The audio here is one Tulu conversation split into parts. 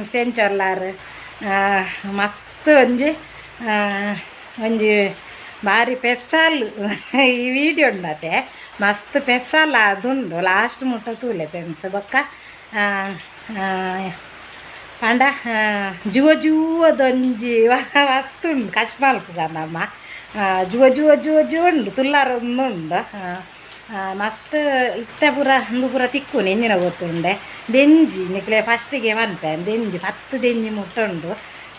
ಫ್ರೆಂಡ್ಸ್ ಎಂಚೊಲ್ಲಾರು ಮಸ್ತ್ ಒಂಜಿ ಒಂಜಿ ಬಾರಿ ಪೆಸಾಲ್ ಈ ವಿಡಿಯೋ ಉಂಡತೆ ಮಸ್ತ್ ಪೆಸಾಲ್ ಆದುಂಡು ಲಾಸ್ಟ್ ಮುಟ್ಟ ತೂಲೆ ಫ್ರೆಂಡ್ಸ್ ಬೊಕ್ಕ ಪಂಡ ಜುವ ಜುವದೊಂಜಿ ವಸ್ತು ಉಂಡು ಕಚ್ ಮಲ್ಪುಗ ನಮ್ಮ ಜುವ ಜುವ ಜುವ ಜುವ ಉಂಡು ತುಲ್ಲಾರ ಉಂಡು ಮಸ್ತ್ ಇತ್ತೆ ಪೂರ ಉಂದು ಪೂರ ತಿಕ್ಕುನು ಎಂಜಿನ ಗೊತ್ತುಂಡೆ ದೆಂಜಿ ನಿಕ್ಲೆ ಫಸ್ಟಿಗೆ ಪನ್ಪೆ ದೆಂಜಿ ಪತ್ತು ದೆಂಜಿ ಮುಟ್ಟ ಉಂಡು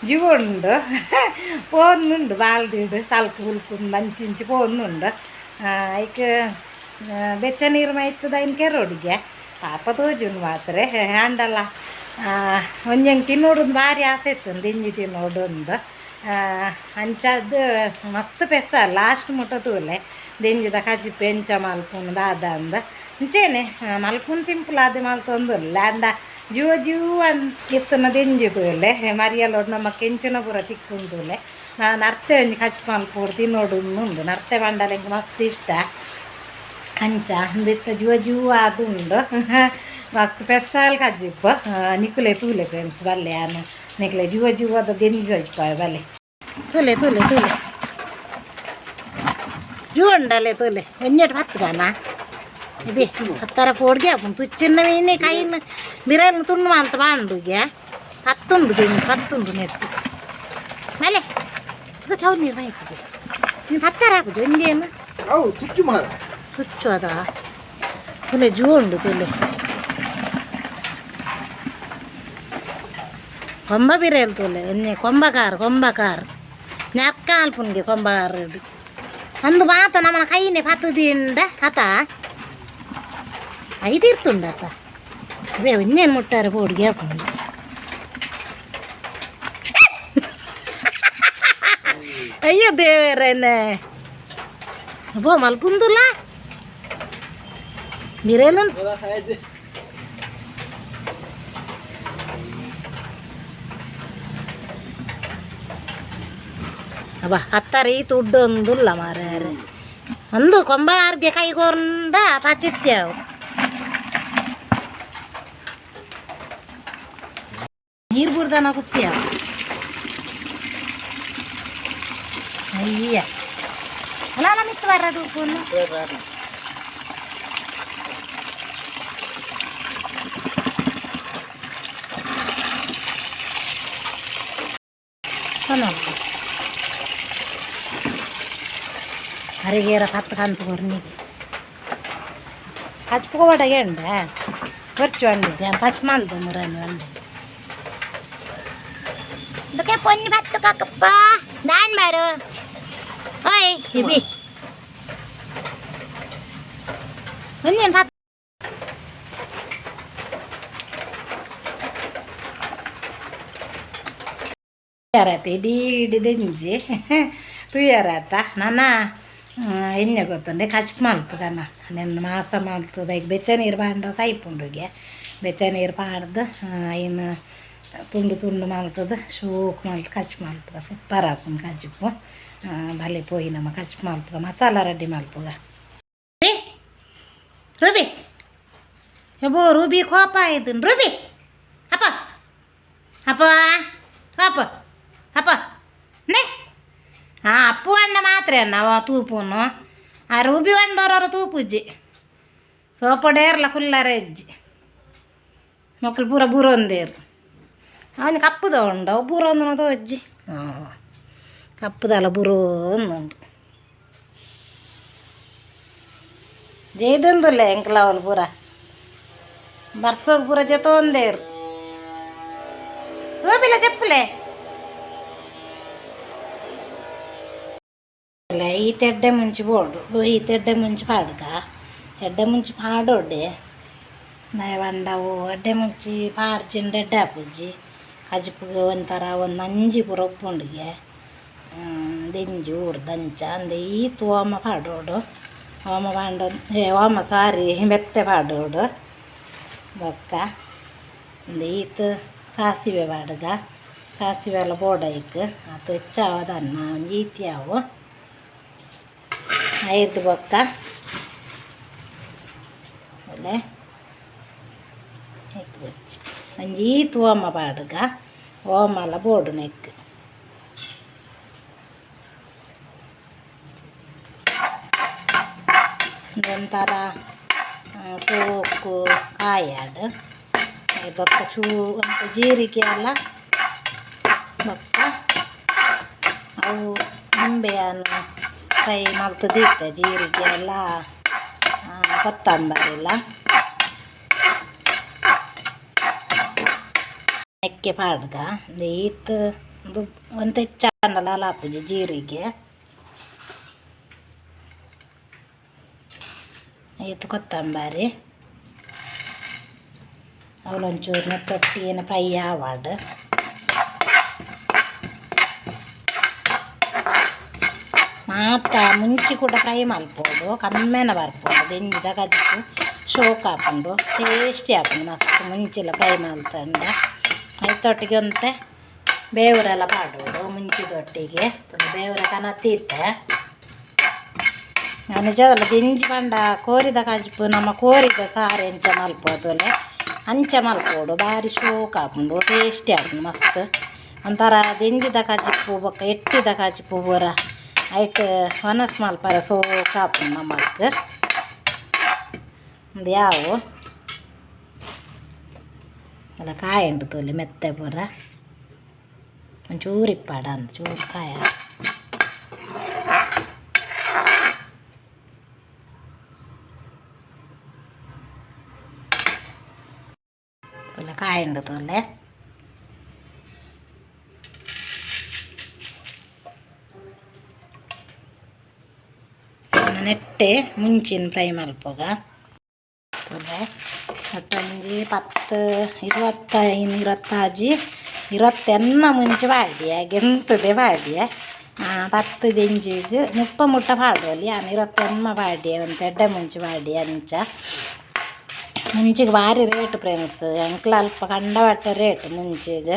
ಜೀವ ಉಂಡು ಪೋಂದುಂಡು ಬಾಲ್ದಿಡು ತಲ್ಕು ಉಲ್ಕು ಅಂಚಿಂಚಿ ಪೋಂದುಂಡು ಐಕ್ ಬೆಚ್ಚ ನೀರು ಮೈತದ ಐನ್ ಕೆರೋಡಿಗೆ ಪಾಪ ತೋಜುಂಡು ಮಾತ್ರ ಆಂಡಲ ಒಂಜಂಗೆ ತಿನ್ನೋಡು ಭಾರಿ ಆಸೆ ಇತ್ತು ದೆಂಜಿ ತಿನ್ನೋಡು ಒಂದು ಅಂಚಾದ್ ಮಸ್ತ್ ಪೆಸ ಲಾಸ್ಟ್ ಮುಟ್ಟ ತೂಲೆ ದೆಂಜಿದ ಕಜಿಪ್ಪು ಎಂಚ ಮಲ್ಪುನು ದಾದ ಅಂದ್ ಅಂಚೆನೆ ಮಲ್ಪುನು ಸಿಂಪಲ್ ಆದ್ ಮಲ್ತೊಂದುಲ್ಲೆ ಆಂಡ ಜೀವ ಜೀವ ಇತ್ತುನ ದೆಂಜಿ ತೂಲೆ ಮರಿಯಲೋಡು ನಮ್ಮ ಕೆಂಚಿನ ಪೂರ ತಿಕ್ಕುಂತೂಲೆ ನರ್ತೆ ಒಂಜಿ ಕಜಿಪು ಮಲ್ಪೊಡು ತಿನ್ನೋಡು ಉಂಡು ನರ್ತೆ ಪಂಡಲ ಎಂಕ್ ಮಸ್ತ್ ಇಷ್ಟ ಅಂಚ ಉಂದಿತ್ತ ಜೀವ ಜೀವ ಆದುಂಡು ಮಸ್ತ್ ಪೆಸಾಲ್ ಕಜಿಪ್ಪು ನಿಕುಲೆ ತೂಲೆ ಫ್ರೆಂಡ್ಸ್ ಬಲ್ಲೆ ಯಾನ್ ನಿಕ್ಲೆ ಜೀವ ಜೀವದ ದೆಂಜಿ ತೋಜಿಪಾವೆ ಬಲ್ಲೆ ತೂಲೆ ತೂಲೆ ತೂಲೆ ಜೂ ಉಂಡಲೆ ತೂಲೆ ಒಂಜೆಟ್ ಪತ್ತುಗಾನ ಇಬಿ ಹತ್ತರ ಪೋಡ್ಗೆ ಆಪುಂಡು ತುಚ್ಚಿನ ಮೀನೆ ಕೈನ್ ಬಿರಲ್ ತುಂಡು ಮಾಲ್ತ ಬಾಂಡುಗೆ ಪತ್ತುಂಡು ದೆಂಜಿ ಪತ್ತುಂಡು ನೆಟ್ಟು ಮಲೆ ಇದು ಚೌ ನೀರು ಮಾಯ್ತದೆ ನೀನು ಪತ್ತರ ಹಾಕುದು ಒಂಜೇನು ಅವು ತುಚ್ಚು ಮಾರ ತುಚ್ಚು ಅದ ತುಲೆ ಜೂ ಉಂಡು ತುಲೆ ಕೊಂಬ ಬಿರೇಲ್ ತುಲೆ ಎನ್ನೆ ಕೊಂಬಕಾರ ಕೊಂಬಕಾರ ಜ್ಞಾಪಕ ಅಲ್ಪುನ್ಗೆ ಕೊಂಬಕಾರ ಅಂದು ಮಾತ ನಮ್ಮನ ಕೈನೆ ಪತ್ತು ದಿಂಡ ಆತ ಕೈ ತೀರ್ತುಂಡ ಆತ ಅವೇ ಒಂಜೇನು ಮುಟ್ಟಾರೆ ಬೋಡಿಗೆ ಹಾಕೊಂಡು ಅಯ್ಯೋ ದೇವರೇನೆ ಅಬ್ಬೋ ಮಲ್ಪುಂದುಲ್ಲ ಬಿರೇಲು ಅಬ್ಬ ಹತ್ತರ ಈ ತುಡ್ಡು ಒಂದುಲ್ಲ ಮಾರ್ರೆ ಒಂದು ಕೊಂಬಾರ್ಗೆ ಕೈಗೊಂಡ ಪಚಿತ್ಯವು ನೀರು ಬುಡ್ದಾನ ಖುಷಿಯ ಅಯ್ಯ ಅಲ್ಲ ಅಲ್ಲ ಮಿತ್ತು ಬರದು ಅರಿಗೇರ ಹತ್ತು ಕಂತು ಕೊರ್ನಿಗೆ ಕಚ್ಪುಕೋಬಾಟಗೆ ಉಂಡ ಖರ್ಚು ಅಂಡಿ ಕಚ್ ಮಲ್ದು ಮುರನಿ ಅಂಡಿ ಇದಕ್ಕೆ ಪೊನ್ನಿ ಬತ್ತು ಕಾಕಪ್ಪ ದಾನ್ ಮಾರು ಓಯ್ ಇಬಿ ಒಂದೇನು ಪತ್ತು ತುಯ್ಯಾರತ ಇಡೀ ದೆಂಜಿ ತುಯ್ಯಾರತ ನನ ಎಣ್ಣೆ ಗೊತ್ತುಂಡೆ ಕಚ್ ಮಲ್ಪುಗನ ನೆನ್ ಮಾಸ ಮಲ್ತದ ಈಗ ಬೆಚ್ಚ ನೀರು ಬಾಂಡ ಸೈಪುಂಡುಗೆ ಬೆಚ್ಚ ನೀರು ಪಾಡ್ದು ಐನ್ ತುಂಡು ತುಂಡು ಮಲ್ತದ ಶೋಕ್ ಮಲ್ತ್ ಕಚ್ ಮಲ್ಪುಗ ಸೂಪರ್ ಆಪುಂಡು ಕಜಿಪು ಭಲೆ ಪೋಯಿ ನಮ್ಮ ಕಚ್ ಮಲ್ಪುಗ ಮಸಾಲ ರೆಡಿ ಮಲ್ಪುಗ ರೂಬಿ ಎಬೋ ರೂಬಿ ಕೋಪ ಆಯ್ತು ರೂಬಿ ಅಪ್ಪ ಅಪ್ಪ ಅಪ್ಪ ಅಪ್ಪ ನೇ ಆ ಅಪ್ಪು ಅಣ್ಣ ಮಾತ್ರ ಅಣ್ಣ ಅವ ತೂಪುನು ಆ ರೂಬಿ వంಡೋರವರು ತೂಪುಜ್ಜಿ ಸೋಪಡೇರ್ಲ ಕುಲ್ಲರ ಇಜ್ಜಿ ಮೊಕ್ಕಲು ಪೂರ ಬೂರೊಂದೇರು ಅವನು ಕಪ್ಪುದ ಉಂಡು ಅವು ಬೂರೊಂದು ತೋಜ್ಜಿ ಹಾಂ ಕಪ್ಪುದಲ್ಲ ಬೂರೊಂದುಂಡು ಜೈದುಂದುಲ್ಲ ಎಂಕ್ಲವಲ್ ಪೂರ ಬರ್ಸೋರು ಪೂರ ಜೊತೊಂದೇರು ರೂಬಿಲ చెప్పులే ಈತ ಎಡ್ಡೆ ಮುಂಚಿ ಬೋಡು ಈತ ಎಡ್ಡೆ ಮುಂಚಿ ಪಾಡುಗ ಎಡ್ಡೆ ಮುಂಚಿ ಪಾಡೋಡೆ ದಾಯ ಪಂಡ ಎಡ್ಡೆ ಮುಂಚಿ ಪಾಡ್ಜಿಂಡ ಎಡ್ಡೆ ಆಪುಜಿ ಕಜಿಪುಗೆ ಒಂಥರ ಒಂದು ಅಂಜಿ ಪೂರ ಉಪ್ಪುಂಡಿಗೆ ದೆಂಜಿ ಊರ್ದಂಚ ಅಂದೆ ಈತ್ ಓಮ ಪಾಡೋಡು ಓಮ ಪಾಂಡ ಏ ಓಮ ಸಾರಿ ಮೆತ್ತೆ ಪಾಡೋಡು ಬೊಕ್ಕ ಒಂದು ಈತ್ ಸಾಸಿವೆ ಪಾಡುಗ ಸಾಸಿವೆ ಎಲ್ಲ ಬೋಡೈಕ್ ಆತು ಹೆಚ್ಚಾವದನ್ನ ಒಂಜಿ ಈತಿ ಆವು ಐದು ಬೊಕ್ಕ ಒಳ್ಳೆ ಐಕ್ ಬೊಚ್ಚಿ ಒಂಜಿ ಈತ್ ಓಮ ಪಾಡುಗ ಓಮಲ ಬೋಡು ನೆಕ್ ಒಂಥರ ಸೋಕು ಕಾಯಾಡು ಬೊಕ್ಕ ಚೂ ಒಂತೆ ಜೀರಿಗೆ ಎಲ್ಲ ಬೊಕ್ಕ ಅವು ನಿಂಬೆಯನ್ನು ಫ್ರೈ ಮಲ್ತುದಿತ್ತೆ ಜೀರಿಗೆ ಎಲ್ಲ ಕೊತ್ತಂಬರಿ ಎಲ್ಲ ನೆಕ್ಕೆ ಪಾಡ್ಗ ಈತ್ ಉಂದು ಒಂತೆ ಹೆಚ್ಚಾಂಡಲ ಆಪುಜಿ ಜೀರಿಗೆ ಈತ್ ಕೊತ್ತಂಬರಿ ಅವಲೊಂಚೂರು ನೆತ್ತೊಟ್ಟಿಗೆ ಫ್ರೈ ಆವಡ್ ಮಾತ ಮುಂಚಿ ಕೂಡ ಫ್ರೈ ಮಲ್ಪೊಡು ಕಮ್ಮೆನ ಬರ್ಪುಂಡು ದಿಂಜಿದ ಕಜ್ಜು ಶೋಕ್ ಆಪುಂಡು ಟೇಸ್ಟಿ ಆಪುಂಡು ಮಸ್ತ್ ಮುಂಚಿಲ ಫ್ರೈ ಮಲ್ತಂಡ ಐತೊಟ್ಟಿಗೆ ಒಂತೆ ಬೇವುರೆಲ್ಲ ಪಾಡೋಡು ಮುಂಚಿದೊಟ್ಟಿಗೆ ಬೇವುರ ಕನತಿತ್ತೆ ನಿಜದಲ್ಲ ದಿಂಜಿ ಪಂಡ ಕೋರಿದ ಕಜ್ಪು ನಮ್ಮ ಕೋರಿದ ಸಾರು ಎಂಚ ಮಲ್ಪೋದೊಲೆ ಅಂಚ ಮಲ್ಪೊಡು ಬಾರಿ ಶೋಕ್ ಆಪುಂಡು ಟೇಸ್ಟಿ ಆಪುಂಡು ಮಸ್ತ್ ಒಂಥರ ದಿಂಜಿದ ಕಜಿಪು ಬೊಕ್ಕ ಎಟ್ಟಿದ ಕಜಿಪು ಪೂರ ಐಟ್ ವನಸ್ ಮಲ್ಪರೆ ಸೋಕ್ ಆಪುಂಡು ನಮಕ್ ಉಂದು ಯಾವು ಅಲ್ಲ ಕಾಯಿ ಉಂಡು ತೂಲೆ ಮೆತ್ತೆ ಪೂರ ಒಂಚೂರು ಇಪ್ಪಾಡ ಅಂದ್ ಚೂರು ಕಾಯ ತೂಲೆ ಕಾಯಿ ಉಂಡು ತೂಲೆ ನೆಟ್ಟೆ ಮುಂಚಿನ ಫ್ರೈ ಮಲ್ಪುಗ ತೂಲೆ ಒಟ್ಟೊಂಜಿ 10 25 26 28 ಮುಂಚೆ ಪಾಡ್ಯೆ ಗೆಂತದೆ ಪಾಡ್ಯೆ 10 ದಿಂಜಿಗ್ 30 ಮುಟ್ಟ ಪಾಡೊಲಿ ಯಾನ್ 29 ಪಾಡ್ಯೆ ಒಂತೆ ಎಡ್ಡೆ ಮುಂಚಿ ಪಾಡ್ಯೆ ಅಂಚ ಮುಂಚಿಗೆ ಭಾರಿ ರೇಟ್ ಫ್ರೆಂಡ್ಸ್ ಎಂಕ್ಲ ಅಲ್ಪ ಕಂಡಪಟ್ಟೆ ರೇಟ್ ಮುಂಚಿಗೆ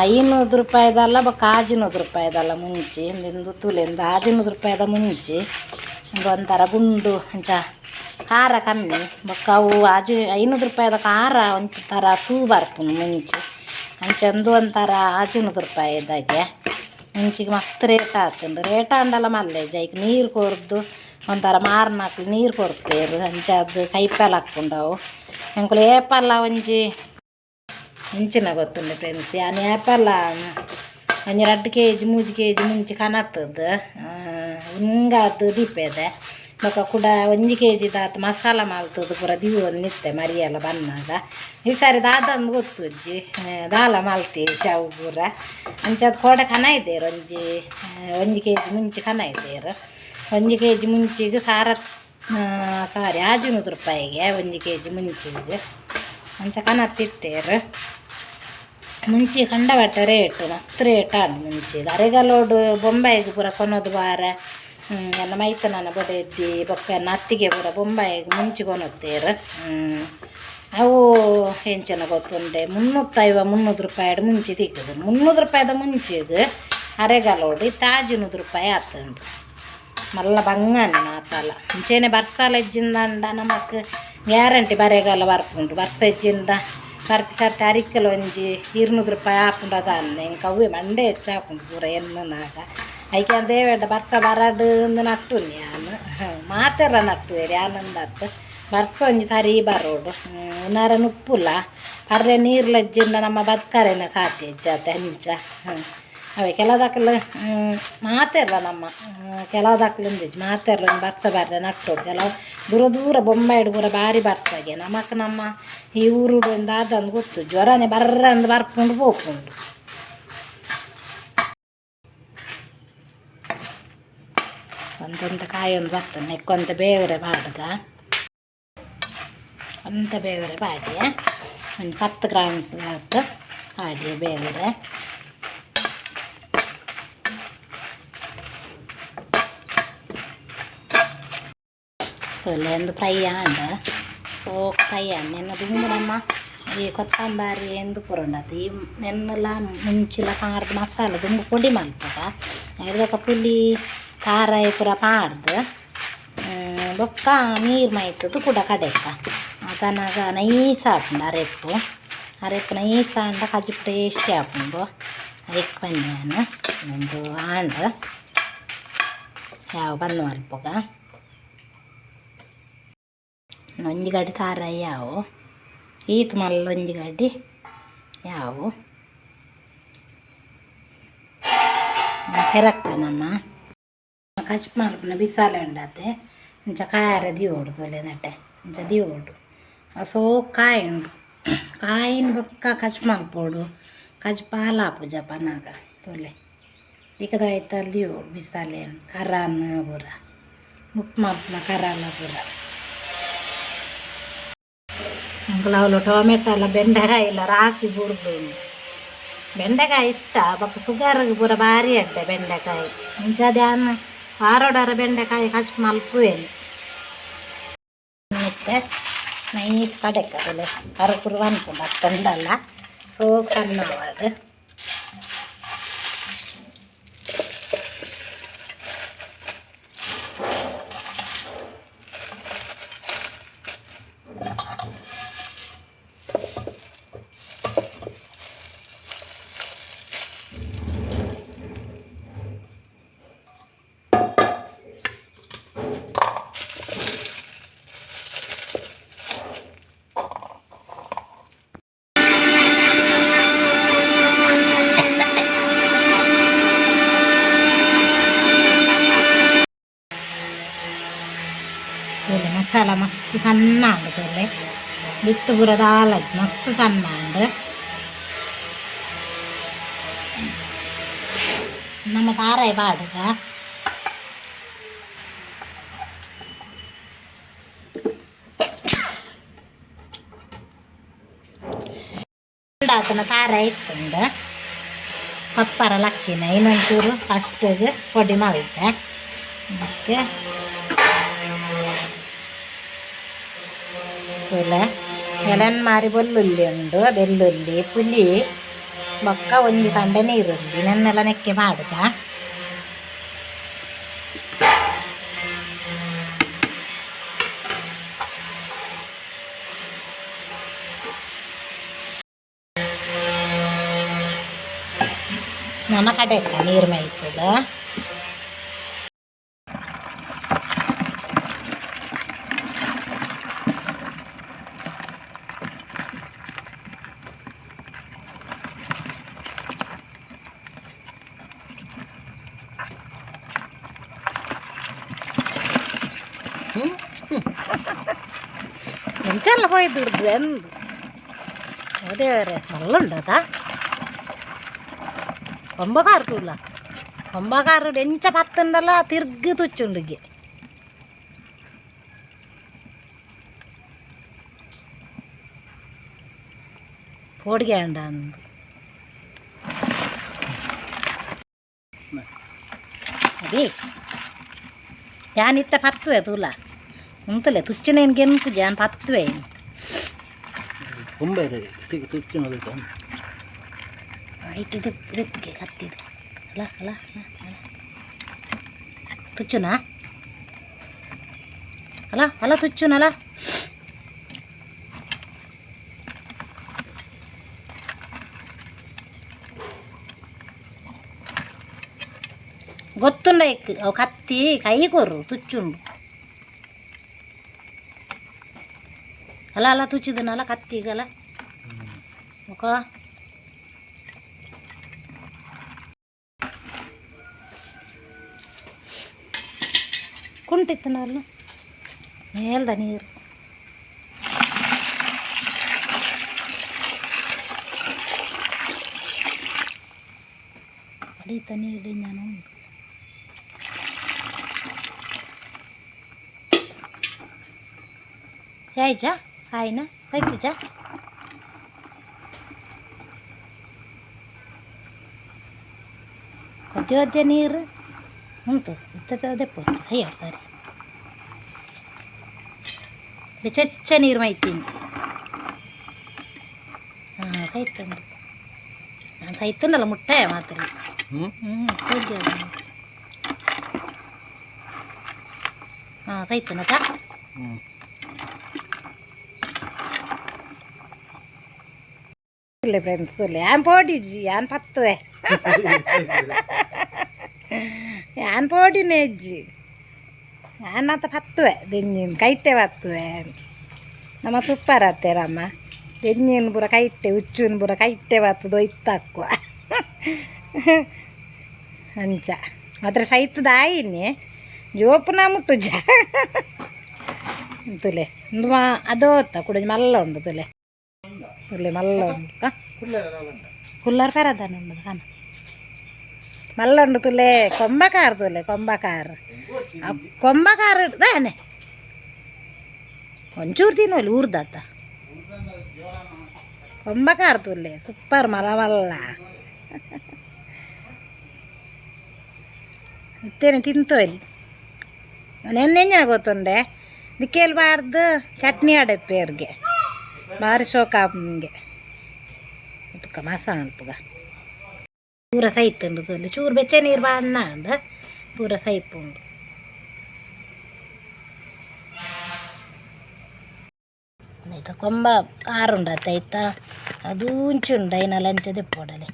500 ರೂಪಾಯಿದಲ್ಲ ಬೊಕ್ಕ 600 ರೂಪಾಯಿದಲ್ಲ ಮುಂಚಿ ಇಂದು ತೂಲೆ ಇಂದು 600 ರೂಪಾಯಿದ ಮುಂಚಿ ಉಂದು ಒಂಥರ ಗುಂಡು ಅಂಚ ಖಾರ ಕಮ್ಮಿ ಬೊಕ್ಕ ಅವು 500 ರೂಪಾಯಿದ ಖಾರ ಒಂಥರ ಸೂ ಬರ್ಪುಂಡು ಮುಂಚಿ ಅಂಚ ಉಂದು ಒಂಥರ 600 ರೂಪಾಯಿದಾಗೆ ಮುಂಚಿಗೆ ಮಸ್ತ್ ರೇಟ್ ಆತುಂಡು ರೇಟ್ ಆಂಡಲ ಮಲ್ಲೆಜ ಐಕ್ ನೀರು ಕೊರ್ದು ಒಂಥರ ಮಾರ್ನಕ್ಲು ನೀರು ಕೊರ್ಪೆರ್ ಅಂಚ ಅದು ಕೈಪೆಲ ಹಾಕ್ಪುಂಡು ಅವು ಎಂಕುಲು ಏಪಲ ಒಂಜಿ ಇಂಚಿನ ಗೊತ್ತುಂಡು ಫ್ರೆಂಡ್ಸ್ ಯಾನ್ ಏಪಲ ಒಂಜಿ 2 ಕೆಜಿ 3 ಕೆಜಿ ಮುಂಚಿ ಕನತುದು ಉಂಗಾದ್ ದೀಪೆದೆ ಬೊಕ್ಕ ಕುಡ 1 ಕೆಜಿ ದಾತ್ ಮಸಾಲ ಮಲ್ತುದು ಪೂರ ದೀವೊಂದಿತ್ತೆ ಮರಿಯಲ ಬನ್ನಗ ಈ ಸಾರಿ ದಾದಂದು ಗೊತ್ತುಜ್ಜಿ ದಾಲ ಮಲ್ತಿ ಚಾವು ಪೂರ ಅಂಚಾದ್ ಕೋಡೆ ಕನ ಇದ್ದೇರು ಒಂಜಿ 1 ಕೆಜಿ ಮುಂಚಿ ಕನ ಇದ್ದೇರು 1 ಕೆಜಿ ಮುಂಚಿಗೆ ಸಾರಿ 600 ರೂಪಾಯಿಗೆ 1 ಕೆಜಿ ಮುಂಚಿಗೆ ಅಂಚ ಕನತ್ತಿತ್ತೇರು ಮುಂಚಿ ಕಂಡಪಟ್ಟೆ ರೇಟ್ ಮಸ್ತ್ ರೇಟ್ ಆಂಡ್ ಮುಂಚಿಗೆ ಅರೆಗಲೋಡು ಬೊಂಬಾಯಿಗೆ ಪೂರ ಕೊನೊದು ಬಾರೆ ಎನ್ನ ಮೈತನನ ಬೊಡೆದ್ದಿ ಬೊಕ್ಕ ಎನ್ನ ಅತ್ತಿಗೆ ಪೂರ ಬೊಂಬಾಯಿಗೆ ಮುಂಚಿ ಕೊನೊತ್ತೇರು ಅವು ಎಂಚನ ಗೊತ್ತುಂಡೆ 350 300 ರೂಪಾಯಿಡ್ ಮುಂಚಿ ತಿಕ್ಕುದು 300 ರೂಪಾಯಿದ ಮುಂಚಿಗೆ ಅರೆಗಲೋಡು ಇತ್ತೆ 600 ರೂಪಾಯಿ ಆತುಂಡು ಮಲ್ಲ ಬಂಗಾನೆ ಮಾತಲ್ಲ ಅಂಚೆನೆ ಬರ್ಸಾಲ ಇಜ್ಜಿಂದಂಡ ನಮಕ್ ಗ್ಯಾರಂಟಿ ಬರೆಗಾಲ ಬರ್ಪುಂಡು ಬರ್ಸ ಇಜ್ಜಿಂದ ಸರ್ತಿ ಸರ್ತಿ ಅರಿಕಲ್ ಒಂಜಿ 200 ರೂಪಾಯಿ ಆಪುಂಡು ಅದಾನೆ ಇಂಕ ಅವೇ ಮಂಡೆ ಹೆಚ್ಚಾಪುಂಡು ಪೂರ ಎನ್ನುನಾಗ ಐಕೆ ದೇವೇಡ ಬರ್ಸ ಬರಡು ಅಂದ್ ನಟ್ಟುನಿ ಯಾನ್ ಮಾತೆರ್ಲ ನಟ್ಟುವೆರ್ ಯಾನಂದತ್ ಬರ್ಸ ಒಂಜಿ ಸರಿ ಬರೋಡು ಉನಾರ ನುಪ್ಪುಲ ಪರ್ರೆ ನೀರ್ಲ ಇಜ್ಜಿಂಡ ನಮ್ಮ ಬದ್ಕರೆನೆ ಸಾಧ್ಯ ಇಜ್ಜತೆ ಅಂಚ ಅವೇ ಕೆಲದಕ್ಲು ಮಾತೆರ್ಲ ನಮ್ಮ ಕೆಲದಕ್ಲು ಉಂದಿಜ್ಜಿ ಮಾತೆರ್ಲ ಒಂಜಿ ಬರ್ಸ ಬರ್ರೆ ನಟ್ಟೋಡು ಕೆಲವು ದೂರ ದೂರ ಬೊಂಬಾಯಿಡ್ ಪೂರ ಬಾರಿ ಬರ್ಸಗೆ ನಮಕ್ ನಮ್ಮ ಈ ಊರುಡು ಒಂದು ದಾದಂದು ಗೊತ್ತು ಜ್ವರನೆ ಬರ್ರಂದು ಬರ್ಪುಂಡು ಪೋಪುಂಡು ಒಂದೊಂದು ಕಾಯೊಂದು ಬರ್ತದೆ ನೆಕ್ಕೊಂತ ಬೇವರೆ ಪಾಡ್ಗ ಒಂತೆ ಬೇವರೆ ಪಾಡ್ಯ ಒಂದು 10 ಗ್ರಾಮ್ಸ್ ಆತು ಪಾಡ್ಯ ಬೇವರೆ ಒಂದು ಫ್ರೈ ಆಂಡ್ ಫ್ರೈ ಆಂಡ್ ನೆನ್ನ ದುಂಬು ನಮ್ಮ ಈ ಕೊತ್ತಂಬರಿ ಎಂದು ಪೂರ ಉಂಡಾತ ಈ ನೆನ್ನೆಲ ಮುಂಚಿಲ ಪಾಡ್ದು ಮಸಾಲೆ ದುಂಬು ಪೊಡಿ ಮಲ್ಪುಗ ಐರ್ದೊಕ ಪುಲಿ ಖಾರ ಪೂರ ಪಾಡ್ದು ಬೊಕ್ಕ ನೀರು ಮೈತುದು ಕುಡ ಕಡೆಕ ತನಗ ನೈಸ್ ಆಪುಂಡು ಅರೆಪ್ಪು ಅರೆಕ್ ನೈಸ್ ಆಂಡ ಕಜಿಪು ಟೇಸ್ಟಿ ಆಪುಂಡು. ಐಕ್ ಪನ್ನೆ ಒಂದು ಆಂಡ್ ಯಾವ ಬಂದ್ ಮಲ್ಪುಗ. ಒಂಜಿ ಗಡ್ಡಿ ತಾರಾಯಿ ಯಾವು, ಈತ್ ಮಲ್ಲ ಒಂಜಿ ಗಡ್ಡಿ ಯಾವು. ಪೆರಕ್ಕ ನಮ್ಮ ಕಜಿಪು ಮಲ್ಪುನ ಬಿಸಾಲೆ ಉಂಡತೆ. ಇಂಚ ಕಾಯರ ದೀವೊಡು ತೋಲೆ ನಟ್ಟೆ ಇಂಚ ದೀವೊಡು. ಸೋಕು ಕಾಯಿ ಉಂಡು. ಕಾಯಿನ ಬೊಕ್ಕ ಕಜಿಪು ಮಲ್ಪೊಡು. ಕಜಿಪು ಪಾಲಾಪುಜ ಪನಗ ತೋಲೆ. ಇಕದ ಐತಲ್ ದೀವೊಡು ಬಿಸಾಲೆನ್ ಕರಾನ್ ಪೂರ ಉಪ್ಪು ಮಲ್ಪುನ ಕರಾಲ ಪೂರ. ಎಂಕುಲು ಅವ್ಲು ಟೊಮೆಟೊ ಬೆಂಡೆಕಾಯಿ ಇಲ್ಲ ರಾಸಿ ಬೂರ್ದು. ಬೆಂಡೆಕಾಯಿ ಇಷ್ಟ ಬೊಕ್ಕ ಸುಗರ್ಗ್ ಪೂರ ಬಾರಿ ಎಡ್ಡೆ ಬೆಂಡೆಕಾಯಿ. ಇಂಚಾದ್ ಯಾನ್ ವಾರೊಡೊರ ಬೆಂಡೆಕಾಯಿ ಕಜಿಪು ಮಲ್ಪುವೆನ್. ಇತ್ತೆ ನೈಸ್ ಕಡೆಕ್ ತೂಲೆ ಕರು ಕುರು ಅನ್ಪುಂಡು ಅತ್ತಂಡಲ ಸೋಕು ಸಣ್ಣ ಆವಡ್. ತೂಲೆ ಮಸಾಲ ಮಸ್ತ್ ಸಣ್ಣ ಆಂಡ್. ತೂಲೆ, ಬಿತ್ತು ಪೂರ ದಾಲಜ್ ಮಸ್ತ್ ಸಣ್ಣ ಆಂಡ್. ನಮ್ಮ ತಾರಾಯಿ ಪಾಡುಗ. ಆತನ ತಾರಾಯಿ ಇತ್ತುಂಡು. ಪಪ್ಪರ ಲಕ್ಕಿನ ಇನ್ನೊಂಚೂರು ಫಸ್ಟಿಗೆ ಪೊಡಿ ಮಲ್ತೆ. ಅದಕ್ಕೆ ತೂಲೆ, ಎಲನ್ಮಾರಿ ಬೊಲ್ಲುಲ್ಲಿ ಉಂಡು. ಬೆಳ್ಳುಳ್ಳಿ, ಪುಲಿ ಬೊಕ್ಕ ಒಂಜಿ ಕಂಡೆ ನೀರುಳ್ಳಿ ನೆನ್ನೆಲ್ಲ ನೆಕ್ಕೆ ಮಾಡುದ. ನನ್ನ ಕಡೆಕ್ಕ ನೀರು ಮೈತದ. ಎಂಚೆಲ್ಲ ಪೋಯ್ದು ಎಂದು ದೇವರೇ. ಮಲ್ಲ ಉಂಡದ ಒಂಬಕಾರು ತೂಲ. ಒಂಬಕಾರು ಎಂಚ ಪತ್ತುಂಡಲ ತಿರ್ಗ್ ತುಚ್ಚುಂಡುಗೆ. ಪೋಡಿಗೆ ಅಂಡ ಅಂದು. ಅದೇ ಯಾನಿತ್ತ ಪತ್ತುವೆ ತೂಲ ಉಂತಲೆ ತುಚ್ಚಿನೇನು ಗೆನ್ಪುಜಿ ಯಾನ್ ಪತ್ತುವೆ. ಕೊಂಬೆ ತುಚ್ಚಿ ನೋಡ್ಬೇಕು. ಆಯ್ತು, ಇದು ಇದಕ್ಕೆ ಕತ್ತಿಡು. ಅಲ್ಲ ಅಲ್ಲ ಅಲ್ಲ ಅಲ್ಲ, ತುಚ್ಚುನಾ? ಅಲ್ಲ ಅಲ್ಲ, ತುಚ್ಚುನಲ್ಲ. ಗೊತ್ತುಂಡ ಇಕ್ ಅವು ಕತ್ತಿ ಕೈ ಕೊರು ತುಚ್ಚುಂಡು. ಅಲ್ಲ ಅಲ್ಲ, ತುಚ್ಚಿದನಲ್ಲ ಕತ್ತಿಗಲ್ಲ ಮುಖ. ಕುಂಟಿತ್ತನಲ್ಲ ಮೇಲ್ದ ನೀರು. ಅಡೀತ ನೀರು ನಾನು ಉಂಟು. ಯಾಯ್ಜಾ ಕಾಯಿನ ಕೈಪುಜ. ಕೊದ್ದೆ ಒದ್ದೆ ನೀರು ಉಂಟು. ಇತ್ತ ದೆಪ್ಪು ಸೈ ಸರಿ ಬೆಚ್ಚ ನೀರು ಮೈತೀನಿ. ಹಾಂ, ಸೈತುಂಡು. ನಾನು ಸೈತುಂಡಲ್ಲ ಮುಟ್ಟೆ ಮಾತ್ರ. ಹ್ಞೂ. ಹ್ಞೂ, ಹೋಗಿ. ಹಾಂ, ಸೈತನತ. ಹ್ಞೂ. ತುಲೆ ಫ್ರೆಂಡ್ಸ್ ತುಲೆ ಯಾನ್ ಪೋಡಿಜಿ ಯಾನ್ ಪತ್ತುವೆ ಯಾನ್ ಪೋಡಿನೇ ಇಜ್ಜಿ ಯಾನ್ ಮಾತ ಪತ್ತುವೆ ದೆಂಜಿನ್ ಕೈಟೆ ಪತ್ತುವೆ ನಮ್ಮ ಸೂಪರ್ ಅತ್ತೇರಮ್ಮ ದೆಂಜಿನ್ ಪೂರ ಕೈಟೆ ಉಚ್ಚುನ್ ಪೂರ ಕೈಟೆ ಬತ್ತದ ಒಯ್ತಾಕುವ ಅಂಚ ಮಾತ್ರ ಸೈತದ ಆಯಿನಿ ಜೋಪುನ ಮುಟ್ಟುಜ ತುಲೆ ಉಂದು ಮಾ ಅದೋತ್ತ ಕುಡೊಂಜಿ ಮಲ್ಲ ಉಂಡು ತುಲೆ ತುಲೆ ಮಲ್ಲ ಉಂಡು ಕುಲ್ಲರ್ ಫೆರದಾನ ಉಂಡು ಕಾನ ಮಲ್ಲ ಉಂಡು ತುಲೆ ಕೊಂಬಕಾರ್ ತುಲೆ ಕೊಂಬಕಾರ್ ಕೊಂಬಕಾರ ದಾನೆ ಒಂಚೂರು ತಿನ್ನೋಲಿ ಊರ್ದಾತ ಕೊಂಬಕಾರ್ ತುಲೆ ಸೂಪರ್ ಮಲ ಮಲ್ಲ ಇತ್ತೇನೆ ತಿಂತೋಲಿ ನೆನ್ನೆ ಗೊತ್ತುಂಡೆ ದಿಕ್ಕೇಲ್ಬಾರ್ದು ಚಟ್ನಿ ಅಡಪ್ಪೇರ್ಗೆ ಭಾರಿ ಶೋಕ ನಿಮಗೆ ತುಕ್ಕ ಮಸ ಅನ್ಪುಗ ಪೂರ ಸೈತುಂಡು ತುಲೆ ಚೂರು ಬೆಚ್ಚ ನೀರು ಬಾಣ್ಣ ಅಂದ ಪೂರ ಸೈಪುಂಡು ಆಯ್ತಾ ಕೊಂಬ ಕಾರುಂಡತ್ತ ಆಯ್ತಾ ಅದು ಉಂಚುಂಡು ಐನ ಲಂಚ ದೆಪ್ಪೋಡಲೆ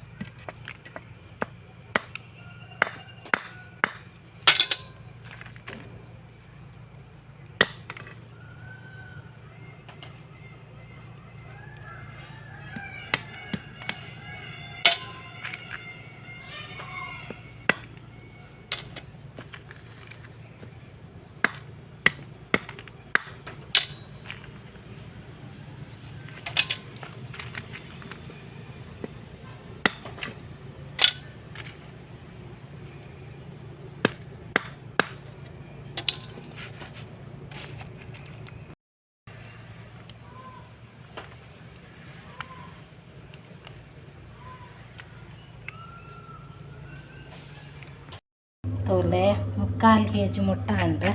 ತೋಲೆ ಮುಕ್ಕಾಲು ಕೆ ಜಿ ಮುಟ್ಟ ಅಂಡು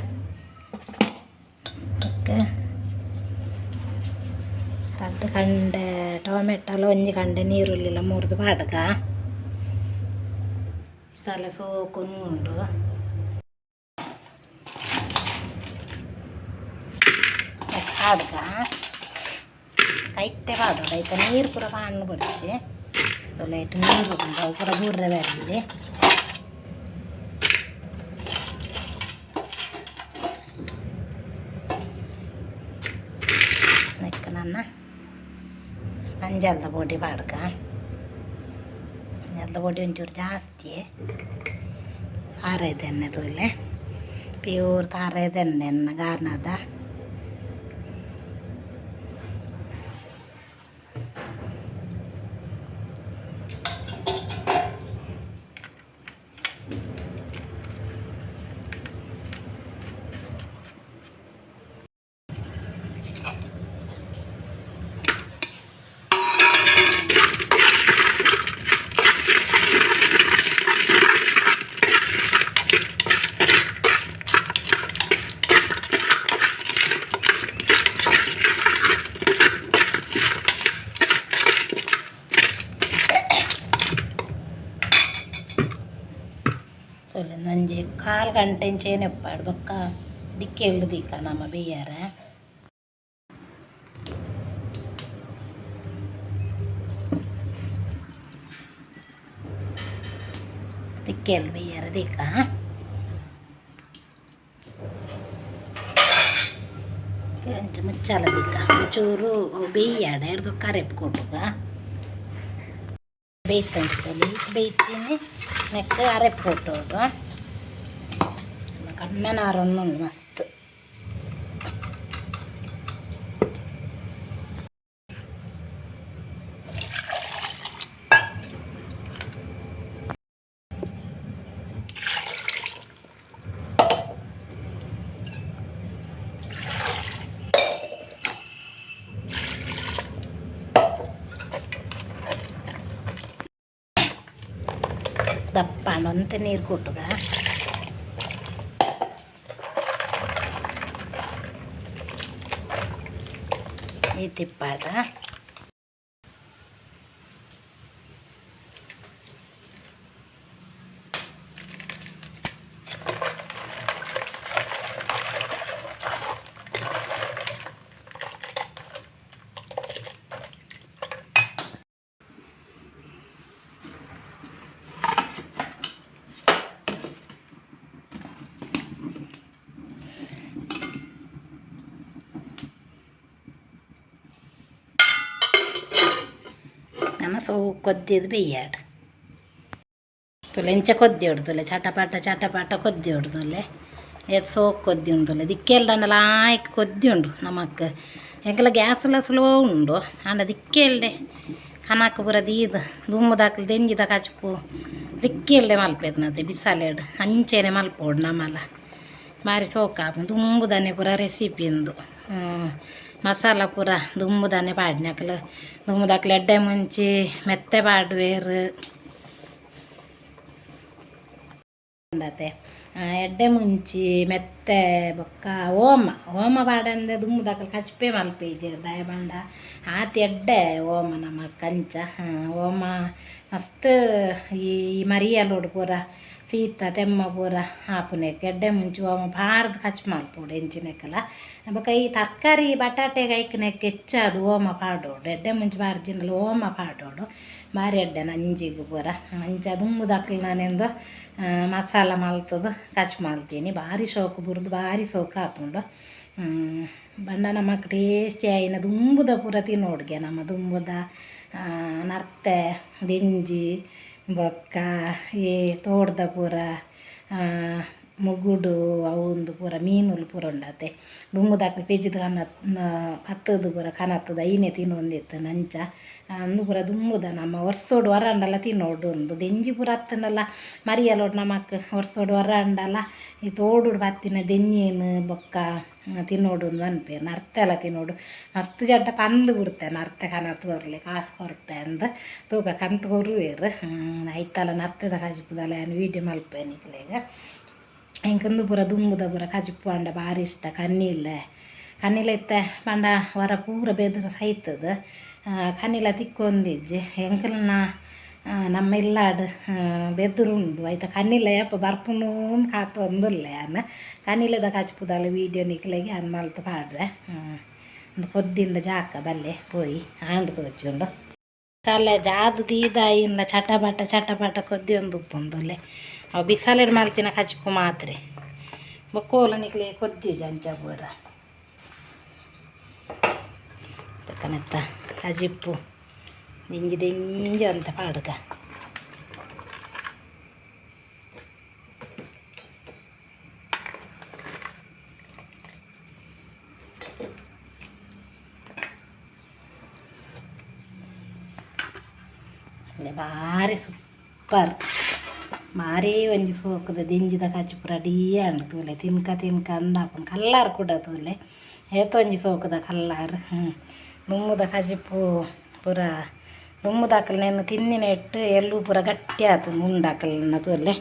ಬೊಕ್ಕ ರಡ್ಡ್ ಕಂಡೆ ಟೊಮೆಟೊಲ ಒಂಜಿ ಕಂಡೆ ನೀರುಳ್ಳಿಲ ಮೂರ್ದು ಪಾಡ್ಗ ಮಸಾಲೆ ಸೋಕು ಉಂಡು ಪಾಡ್ಗ ಕೈಟೆ ಪಾಡೋಡು ಐತ ನೀರು ಪೂರ ಪಾಡ್ನು ಬೊಡ್ಚಿ ಲೈಟ್ ನೀರು ಉಂಡು ಅವು ಪೂರ ಬೂರ್ರೆ ಬರಲಿ ನೆಕ್ಕ್ ನನ್ನ ಮಂಜಲ್ದ ಪೊಡಿ ಪಾಡ್ಕ ಮಂಜಲ್ದ ಪೊಡಿ ಒಂಚೂರು ಜಾಸ್ತಿ ತಾರೆದೆಣ್ಣೆ ತೂಲೆ ಪ್ಯೂರ್ ತಾರೆದೆಣ್ಣೆ ಎನ್ನ ಗಾರ್ನದ ತೂಲೆ ಒಂಜಿ ಕಾಲು ಗಂಟೆ ಇಂಚೇನೆ ಉಪ್ಪಾಡು ಬೊಕ್ಕ ದಿಕ್ಕೆಲ್ಲು ದೀಕ ನಮ ಬೇಯ್ಯಾರ ದಿಕ್ಕೆಲ್ಲು ಬೇಯ್ಯಾರ ದೀಕ ಅಂಚ ಮುಚ್ಚಾಲ ದೀಕ ಒಂಚೂರು ಬೇಯ್ಯಾಡ ಹಿಡ್ದು ಕರೆಪ್ ಕೊಟ್ಟುಗ ಬೇಯ್ತಂಚದಲ್ಲಿ ಬೇಯ್ತೀನಿ ನೆಕ್ ಅರೆಪ್ ಕೊಟ್ಟೋಡು ಕಮ್ಮೆ ನಾರೊಂದುಂಡು ಮಸ್ತ್ ದಪ್ಪ ಒಂತೆ ನೀರು ಕೊಟ್ಟುಗ ಈ ತಿಪ್ಪಾಡ ಸೊ ಕೊದ್ದಿದ್ದು ಬೆಯ್ಯಾಡು ತುಲೆ ಇಂಚ ಕೊದ್ದಿ ಹೊಡ್ದುಲೆ ಚಟಪಟ ಚಟಪಟ ಕೊದ್ದಿ ಹೊಡ್ದುಲೆ ಏತ್ ಸೋಕ್ ಕೊದ್ದಿ ಉಂಡುಲೆ ದಿಕ್ಕೆಲ್ಡಂಡ ಲಾಯ್ಕ್ ಕೊದ್ದಿ ಉಂಡು ನಮಕ್ ಎಂಕಲ ಗ್ಯಾಸ್ಲ ಸ್ಲೋ ಉಂಡು ಆಂಡ ದಿಕ್ಕೆಲ್ಡೆ ಕನಕ್ ಪೂರ ದೀದ್ ದುಮ್ಮುದಾಕ್ಲು ದೆಂಜಿದ ಕಚ್ಪು ದಿಕ್ಕೆಲ್ಡೆ ಮಲ್ಪೇದ್ನತೆ ಬಿಸಾಲೆಡ್ ಅಂಚೆನೆ ಮಲ್ಪೋಡು ನಮಲ ಬಾರಿ ಸೋಕಾಪುಂಡು ದುಂಬುದನೆ ಪೂರ ರೆಸಿಪಿ ಇಂದು ಮಸಾಲ ಪೂರ ದುಂಬುದನೆ ಪಾಡ್ನಕಲ್ ದುಂಬುದಕ್ಲು ಎಡ್ಡೆ ಮುಂಚಿ ಮೆತ್ತೆ ಪಾಡುವೆರ್ ಉಂಡತೆ ಎಡ್ಡೆ ಮುಂಚಿ ಮೆತ್ತೆ ಬೊಕ್ಕ ಓಮ ಓಮ ಪಾಡಂದೆ ದುಂಬುದಕಲ್ ಕಚ್ಪೆ ಮಲ್ಪೆಜೆರ್ ದಾಯೆ ಪಂಡ ಆತ್ ಎಡ್ಡೆ ಓಮ ನಮಕ್ ಅಂಚ ಓಮ ಮಸ್ತ್ ಈ ಮರಿಯಲೊಡು ಪೂರ ಶೀತ ತೆಮ್ಮ ಪೂರ ಆಪುನೆಕ್ ಎಡ್ಡೆ ಮುಂಚಿ ಓಮ ಪಾಡ್ದ್ ಕಚ್ ಮಲ್ಪೊಡು ಎಂಚಿನೆಕ್ಕಲ ಬೊಕ್ಕ ಈ ತರಕಾರಿ ಬಟಾಟೆಗ್ ಐಕ್ನೆಕ್ ಹೆಚ್ಚಾದ್ ಓಮ ಪಾಡೊಡು ಎಡ್ಡೆ ಮುಂಚಿ ಪಾಡ್ಜಿಂಡಲ ಓಮ ಪಾಡೊಡು ಬಾರಿ ಎಡ್ಡೆ ನಂಜಿಗ್ ಪೂರ ಅಂಚ ದುಂಬುದಕ್ಲ್ನ ಮಸಾಲ ಮಲ್ತುದು ಕಚ್ ಮಲ್ತೀನಿ ಬಾರಿ ಶೋಕು ಬುರ್ದು ಬಾರಿ ಸೋಕು ಆಪುಂಡು ಬಣ್ಣ ನಮಕ್ ಟೇಸ್ಟಿ ಆಯಿನ ದುಂಬುದ ಪೂರ ತಿನ್ನೋಡ್ಗೆ ನಮ್ಮ ದುಂಬುದ ನರ್ತೆ ದೆಂಜಿ ಬೊಕ್ಕ ಈ ತೋಡ್ದ ಪೂರ ಮುಗುಡು ಅವು ಉಂದು ಪೂರ ಮೀನುಲು ಪೂರ ಉಂಡತೆ ದುಂಬುದಕ್ಲು ಪೆಜ್ಜಿದ್ ಕನ ಪತ್ತುದು ಪೂರ ಕನತ್ತುದು ಐನೆ ತಿನ್ನೊಂದಿತ್ತ್ಂಡ್ ಅಂಚ ಅಂದು ಪೂರ ದುಂಬುದ ನಮ್ಮ ವರ್ಸೊಡು ವರಾಂಡಲ ತಿನ್ನೊಡು ಉಂದು ದೆಂಜಿ ಪೂರ ಅತ್ತುಂಡಲ ಮರಿಯಲೊಡು ನಮಕ್ ವರ್ಸೊಡು ವರಾಂಡಲ ಈ ತೋಡುಡು ಬತ್ತಿನ ದೆಂಜಿನ್ ಬೊಕ್ಕ ತಿನ್ನೊಡು ಅಂದ್ ಪನ್ಪೆರ್ ನರ್ತೆಲ ತಿನ್ನೊಡು ಮಸ್ತ್ ಜಡ್ಡ ಪಂದ್ ಬುಡ್ತೆ ನರ್ತೆ ಕನತ್ ಕೊರ್ಲೆ ಕಾಸ್ ಕೊರ್ಪೆ ಅಂದ್ ತೂಕ ಕಂತ್ ಕೊರುವೆರ್ ಐತಲ ನರ್ತೆದ ಕಜಿಪುದಲ ಯಾನ್ ವೀಡಿಯೋ ಮಲ್ಪೆ ನಿಕ್ಲೆಗ್ ಎಂಕ್ ಉಂದು ಪೂರ ದುಂಬುದ ಪೂರ ಕಜಿಪು ಪಂಡ ಬಾರಿ ಇಷ್ಟ ಕನ್ನಿಲ್ಲೆ ಕನ್ನಿಲ ಇತ್ತೆ ಪಂಡ ವರ ಪೂರ ಬೆದ್ರು ಸೈತುದು ಕನ್ನಿಲ ತಿಕ್ಕೊಂದಿಜ್ಜಿ ಎಂಕಲ್ನ ನಮ್ಮ ಇಲ್ಲಾಡ್ ಬೆದ್ರು ಉಂಡು ಐತ ಕನ್ನಿಲ ಏಪ ಬರ್ಪುಂಡು ಕಾತೊಂದುಲ್ಲೆ ಯಾನ್ ಕನ್ನಿಲದ ಕಜಿಪುದಲ ವೀಡಿಯೋ ನಿಕ್ಲೆಗ್ ಯಾನ್ ಮಲ್ತ್ ಪಾಡ್ವೆ ಉಂದು ಕೊದ್ದಿಂಡ ಜಾಕ ಬಲ್ಲೆ ಪೋಯಿ ಆಂಡ್ ತೋಜುಂಡು ಮಸಾಲೆ ಜಾದ್ ದೀದಾಯಿನ ಚಟಪಟ ಚಟಪಟ ಕೊದ್ದಿಯೊಂದು ಉಪ್ಪುಂದುಲ್ಲೆ ಅವು ಬಿಸಾಲೆಡ್ ಮಲ್ತಿನ ಕಜಿಪು ಮಾತ್ರೆ ಬೊಕ್ಕ ಓಲ ನಿಕ್ಲೆ ಕೊದ್ದಿಜಿ ಅಂಚ ಪೂರ ತಕ್ಕನೆತ್ತ ಕಜಿಪು ದಿಂಜಿ ದಿಂಜಿ ಒಂತೆ ಪಾಡ್ಗ ಬಾರಿ ಸೂಪರ್ ಬಾರಿ ಒಂಜಿ ಸೋಕುದ ದಿಂಜಿದ ಕಜಿಪು ರೆಡಿ ಆಂಡ್ ತೂಲೆ ತಿನ್ಕ ತಿನ್ಕ ಅಂದಾಪುಂಡು ಕಲ್ಲಾರ್ ಕೂಡ ತೂಲೆ ಏತೊಂಜಿ ಸೋಕುದ ಕಲ್ಲಾರ್ ದುಂಬುದ ಕಜಿಪು ಪೂರ ದುಂಬುದಕಲ್ನ ತಿಂದಿನೆಟ್ ಎಲ್ಲು ಪೂರ ಗಟ್ಟಿ ಆತುಂಡು ಉಂಡಾಕಲ್ನ ತೂಲೆ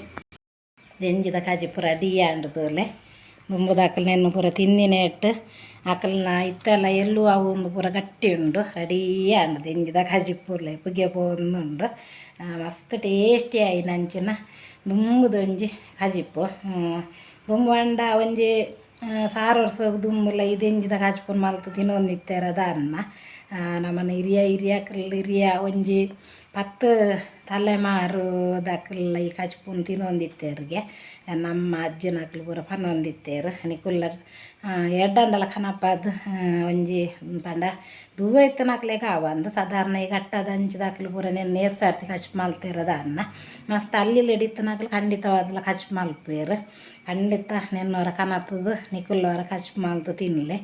ದಿಂಜಿದ ಕಜಿಪು ರೆಡಿ ಆಂಡ್ ತೂಲೆ ದುಂಬುದಕಲ್ನ ಪೂರ ತಿಂದಿನೆಟ್ ಅಕಲ್ನ ಇತ್ತೆಲ ಎಲ್ಲು ಅವು ಉಂದು ಪೂರ ಗಟ್ಟಿ ಉಂಡು ರೆಡಿ ಆಂಡ್ ದಿಂಜಿದ ಕಜಿಪುಲೆ ಪುಗೆ ಪೋವೊಂದುಂಡು ಮಸ್ತ್ ಟೇಸ್ಟಿ ಆಯಿನ ಅಂಚಿನ ದುಂಬುದೊಂಜಿ ಕಜಿಪು ದುಂಬು ಪಂಡ ಒಂಜಿ ಸಾರ ವರ್ಸೊಗು ದುಂಬುಲ ಈ ದೆಂಜಿದ ಕಜಿಪುನು ಮಲ್ತ್ ತಿನೊಂದಿತ್ತೆರ್ ದಾನ್ನ ನಮನ ಹಿರಿಯ ಹಿರಿಯಕ್ಲ್ ಹಿರಿಯ ಒಂಜಿ 10 ತಲೆಮಾರು ದಕುಲ್ಲ ಈ ಕಜಿಪುನು ತಿನೊಂದಿತ್ತೆರ್ಗೆ ನಮ್ಮ ಅಜ್ಜನಕ್ಲು ಪೂರ ಪನೊಂದಿತ್ತೆರ್ ನಿಕುಲ್ಲ ಎಡ್ಡಂಡಲ ಕನಪಾದ್ ಒಂಜಿ ಪಂಡ ದೂರ ಇತ್ತಿನಕ್ಲೆಗ್ ಆವಂದ್ ಸಾಧಾರಣ ಈ ಘಟ್ಟದ ಅಂಚಿದಕ್ಲು ಪೂರ ನೆನ್ ಏತ್ ಸರ್ತಿ ಕಜಿಪು ಮಲ್ತೆರ್ ದಾನ್ನ ಮಸ್ತ್ ಅಲ್ಲಿಲ್ಲೆಡ್ ಇತ್ತಿನಕ್ಲು ಖಂಡಿತವಾದ್ಲ ಕಜಿಪು ಮಲ್ಪುವೆರ್ ಖಂಡಿತ ನೆನ್ನೊರ ಕನತುದು ನಿಕುಲ್ಲೊರ ಕಜಿಪು ಮಲ್ತ್ ತಿನ್ಲೆ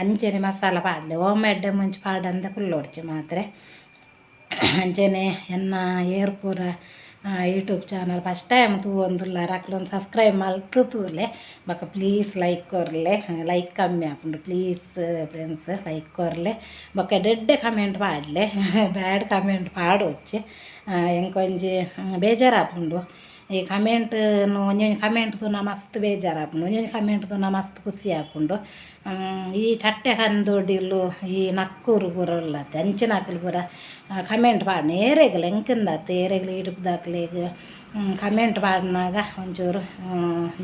ಅಂಚನೆ ಮಸಾಲ ಪಾಡ್ಲೆ ಓಮ ಎಡ್ಡೆ ಮುಂಚಿ ಪಾಡಂದೆ ಕುಲ್ಲೊಡ್ಚಿ ಮಾತ್ರೆ ಅಂಚನೆ ಎನ್ನ ಏರ್ ಪೂರ ಯೂಟ್ಯೂಬ್ ಚಾನಲ್ ಫಸ್ಟ್ ಟೈಮ್ ತೂವೊಂದುಲ್ಲಾರ್ ಅಕ್ಲ್ ಒಂಜಿ ಸಬ್ಸ್ಕ್ರೈಬ್ ಮಲ್ತ್ ತೂಲೆ ಬೊಕ ಪ್ಲೀಸ್ ಲೈಕ್ ಕೊರ್ಲೆ ಲೈಕ್ ಕಮ್ಮಿ ಆಪುಂಡು ಪ್ಲೀಸ್ ಫ್ರೆಂಡ್ಸ್ ಲೈಕ್ ಕೊರ್ಲೆ ಬೊಕ ಎಡ್ಡೆಡ್ಡೆ ಕಮೆಂಟ್ ಪಾಡ್ಲೆ ಬ್ಯಾಡ್ ಕಮೆಂಟ್ ಪಾಡೊಚ್ಚಿ ಎಂಕ್ ಒಂಜಿ ಬೇಜಾರ್ ಆಪುಂಡು ಈ ಕಮೆಂಟ್ ಒಂಜೊಂಜಿ ಕಮೆಂಟ್ ತೂನ ಮಸ್ತ್ ಬೇಜಾರ್ ಆಪುಂಡು ಒಂಜೊಂಜಿ ಕಮೆಂಟ್ ತೂನ ಮಸ್ತ್ ಖುಷಿ ಆಪುಂಡು ಈ ಚಟ್ಟೆ ಕಂದೋಡಿಲು ಈ ನಕ್ಕೂರು ಪೂರ ಉಲ್ಲತ್ತೆ ಅಂಚಿನಕುಲು ಪೂರ ಕಮೆಂಟ್ ಪಾಡ್ನ ಏರೆಗ್ಲ ಎಂಕಂದತ್ತೆ ಏರೆಗ್ಲ ಯೂಟ್ಯೂಬ್ದಕ್ಲೆಗ್ ಕಮೆಂಟ್ ಪಾಡ್ನಾಗ ಒಂಚೂರು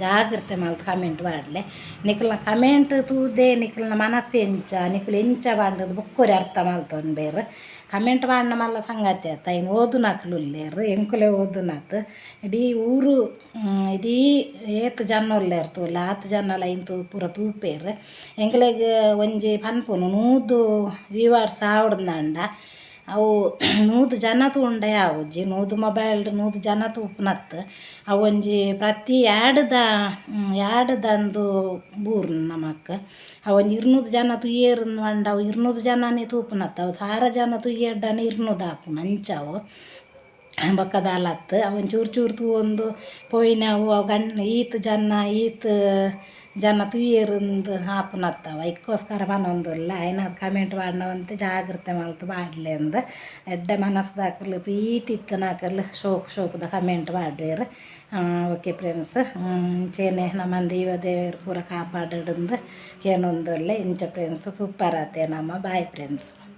ಜಾಗ್ರತೆ ಮಲ್ತ್ ಕಮೆಂಟ್ ಪಾಡ್ಲೆ ನಿಕಲ್ನ ಕಮೆಂಟ್ ತೂದೆ ನಿಕಲ್ನ ಮನಸ್ಸು ಎಂಚ ನಿಕುಲು ಎಂಚ ಪಂಡುದು ಬೊಕ್ಕೊರಿ ಅರ್ಥ ಮಲ್ತೊನ್ಬೆರ್ ಕಮೆಂಟ್ ಪಾಡ್ನ ಮಲ್ಲ ಸಂಗತಿ ಅತ್ತ ಐನ್ ಓದುನಕುಲು ಉಲ್ಲೆರ್ ಎಂಕುಲೆ ಓದುನತ್ ಇಡೀ ಊರು ಇಡೀ ಏತ್ ಜನ ಉಲ್ಲೆರ್ ತೂಲೆ ಆತ್ ಜನಲ ಐನ್ ಪೂರ ತೂಪೆರ್ ಎಂಕ್ಲೆಗ್ ಒಂಜಿ ಪನ್ಪುನು 100 ವ್ಯೂವರ್ಸ್ ಆವೊಡ್ಂದಾಂಡ ಅವು 100 ಜನ ತೂಂಡ ಯಾವುಜಿ 100 ಮೊಬೈಲ್ಡ್ 100 ಜನ ತೂಪುನತ್ ಅವು ಒಂಜಿ ಪ್ರತಿ ಯಾಡ್ದ ಯಾಡ್ದಂದು ಬೂರ್ನು ನಮಕ್. ಅವೊಂಜಿ 200 ಜನ ತೂಯೆರ್ ಪಂಡ ಅವು 200 ಜನನೇ ತೂಪುನತ್ ಅವು 1000 ಜನ ತೂಯೆರ್ಡನೆ 200 ಆಪುಂಡು ಅಂಚ ಅವು. ಬೊಕ್ಕ ದಾಲ ಅತ್ತ್ ಅವು ಒಂಚೂರು ಚೂರು ತೂವೊಂದು ಪೋಯಿನವು ಅವು ಗಣ್ ಈತ್ ಜನ ಈತ್ ಜನ ತೂಯೆರುಂದು ಆಪುನತ್ ಅವು ಐಕ್ಕೋಸ್ಕರ ಪನೊಂದುಲ್ಲೆ ಆಯ್ನಾತ್ ಕಮೆಂಟ್ ಪಾಡ್ಂಡ ಒಂತೆ ಜಾಗ್ರತೆ ಮಲ್ತ್ ಪಾಡ್ಲೆಂದ್. ಎಡ್ಡೆ ಮನಸ್ದಕುಲು ಪ್ರೀತಿ ಇತ್ತಿನಕುಲು ಶೋಕು ಶೋಕುದ ಕಮೆಂಟ್ ಪಾಡ್ವೆರ್. ಓಕೆ ಫ್ರೆಂಡ್ಸ್, ಇಂಚೆನೆ ನಮನ್ ದೈವ ದೇವೆರ್ ಪೂರ ಕಾಪಾಡಡ್ಂದ್ ಕೇನೊಂದುಲ್ಲೆ. ಇಂಚ ಫ್ರೆಂಡ್ಸ್, ಸೂಪರ್ ಆತೆ ನಮ್ಮ. Bye friends.